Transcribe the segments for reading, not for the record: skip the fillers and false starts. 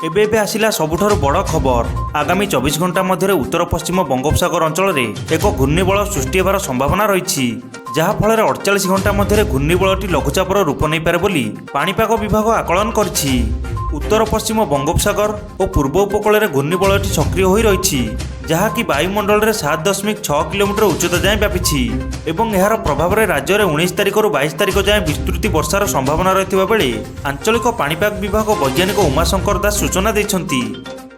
ଏବେ ଏବେ ଆସିଲା ସବୁଠାରୁ ବଡ଼ ଖବର। ଆଗାମୀ 24 ଘଣ୍ଟା ମଧ୍ୟରେ ଉତ୍ତର ପଶ୍ଚିମ ବଙ୍ଗୋପସାଗର ଅଞ୍ଚଳରେ ଏକ ଘୂର୍ଣ୍ଣିବଳୟ ସୃଷ୍ଟି ହେବାର ସମ୍ଭାବନା ରହିଛି, ଯାହାଫଳରେ 48 ଘଣ୍ଟା ମଧ୍ୟରେ ଘୂର୍ଣ୍ଣିବଳୟଟି ଲଘୁଚାପର ରୂପ ନେଇପାରେ ବୋଲି ପାଣିପାଗ ବିଭାଗ ଆକଳନ କରିଛି। ଉତ୍ତର ପଶ୍ଚିମ ବଙ୍ଗୋପସାଗର ଓ ପୂର୍ବ ଉପକୂଳରେ ଘୂର୍ଣ୍ଣିବଳୟଟି ସକ୍ରିୟ ହୋଇ ରହିଛି, ଯାହାକି ବାୟୁମଣ୍ଡଳରେ 7.6 କିଲୋମିଟର ଉଚ୍ଚତା ଯାଏଁ ବ୍ୟାପିଛି ଏବଂ ଏହାର ପ୍ରଭାବରେ ରାଜ୍ୟରେ 19 ତାରିଖରୁ 22 ତାରିଖ ଯାଏଁ ବିସ୍ତୃତ ବର୍ଷାର ସମ୍ଭାବନା ରହିଥିବା ବେଳେ ଆଞ୍ଚଳିକ ପାଣିପାଗ ବିଭାଗ ବୈଜ୍ଞାନିକ ଉମାଶଙ୍କର ଦାସ ସୂଚନା ଦେଇଛନ୍ତି।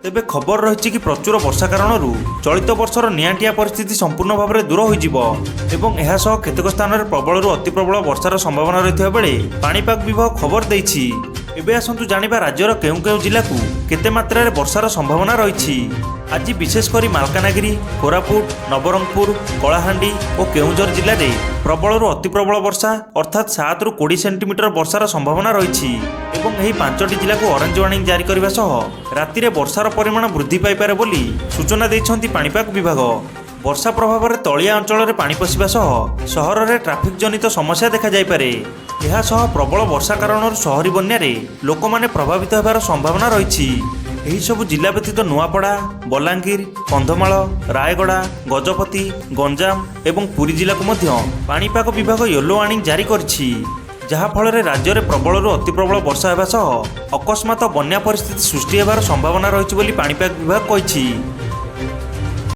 ତେବେ ଖବର ରହିଛି କି ପ୍ରଚୁର ବର୍ଷା କାରଣରୁ ଚଳିତ ବର୍ଷର ନିଆଁଟିଆ ପରିସ୍ଥିତି ସମ୍ପୂର୍ଣ୍ଣ ଭାବରେ ଦୂର ହୋଇଯିବ ଏବଂ ଏହା ସହ କେତେକ ସ୍ଥାନରେ ପ୍ରବଳରୁ ଅତି ପ୍ରବଳ ବର୍ଷାର ସମ୍ଭାବନା ରହିଥିବା ବେଳେ ପାଣିପାଗ ବିଭାଗ ଖବର ଦେଇଛି। ଏବେ ଆସନ୍ତୁ ଜାଣିବା ରାଜ୍ୟର କେଉଁ କେଉଁ ଜିଲ୍ଲାକୁ କେତେ ମାତ୍ରାରେ ବର୍ଷାର ସମ୍ଭାବନା ରହିଛି। ଆଜି ବିଶେଷ କରି ମାଲକାନଗିରି, କୋରାପୁଟ, ନବରଙ୍ଗପୁର, କଳାହାଣ୍ଡି ଓ କେଉଁଝର ଜିଲ୍ଲାରେ ପ୍ରବଳରୁ ଅତି ପ୍ରବଳ ବର୍ଷା, ଅର୍ଥାତ୍ 7ରୁ 20 ସେଣ୍ଟିମିଟର ବର୍ଷାର ସମ୍ଭାବନା ରହିଛି ଏବଂ ଏହି ପାଞ୍ଚଟି ଜିଲ୍ଲାକୁ ଅରେଞ୍ଜ ୱାର୍ଣ୍ଣିଂ ଜାରି କରିବା ସହ ରାତିରେ ବର୍ଷାର ପରିମାଣ ବୃଦ୍ଧି ପାଇପାରେ ବୋଲି ସୂଚନା ଦେଇଛନ୍ତି ପାଣିପାଗ ବିଭାଗ। ବର୍ଷା ପ୍ରଭାବରେ ତଳିଆ ଅଞ୍ଚଳରେ ପାଣି ପଶିବା ସହ ସହରରେ ଟ୍ରାଫିକ୍ ଜନିତ ସମସ୍ୟା ଦେଖାଯାଇପାରେ। ଏହା ସହ ପ୍ରବଳ ବର୍ଷା କାରଣରୁ ସହରୀ ବନ୍ୟାରେ ଲୋକମାନେ ପ୍ରଭାବିତ ହେବାର ସମ୍ଭାବନା ରହିଛି। ଏହିସବୁ ଜିଲ୍ଲା ବ୍ୟତୀତ ନୂଆପଡ଼ା, ବଲାଙ୍ଗୀର, କନ୍ଧମାଳ, ରାୟଗଡ଼ା, ଗଜପତି, ଗଞ୍ଜାମ ଏବଂ ପୁରୀ ଜିଲ୍ଲାକୁ ମଧ୍ୟ ପାଣିପାଗ ବିଭାଗ ୟେଲୋ ୱାର୍ଣ୍ଣିଂ ଜାରି କରିଛି, ଯାହାଫଳରେ ରାଜ୍ୟରେ ପ୍ରବଳରୁ ଅତି ପ୍ରବଳ ବର୍ଷା ହେବା ସହ ଅକସ୍ମାତ ବନ୍ୟା ପରିସ୍ଥିତି ସୃଷ୍ଟି ହେବାର ସମ୍ଭାବନା ରହିଛି ବୋଲି ପାଣିପାଗ ବିଭାଗ କହିଛି।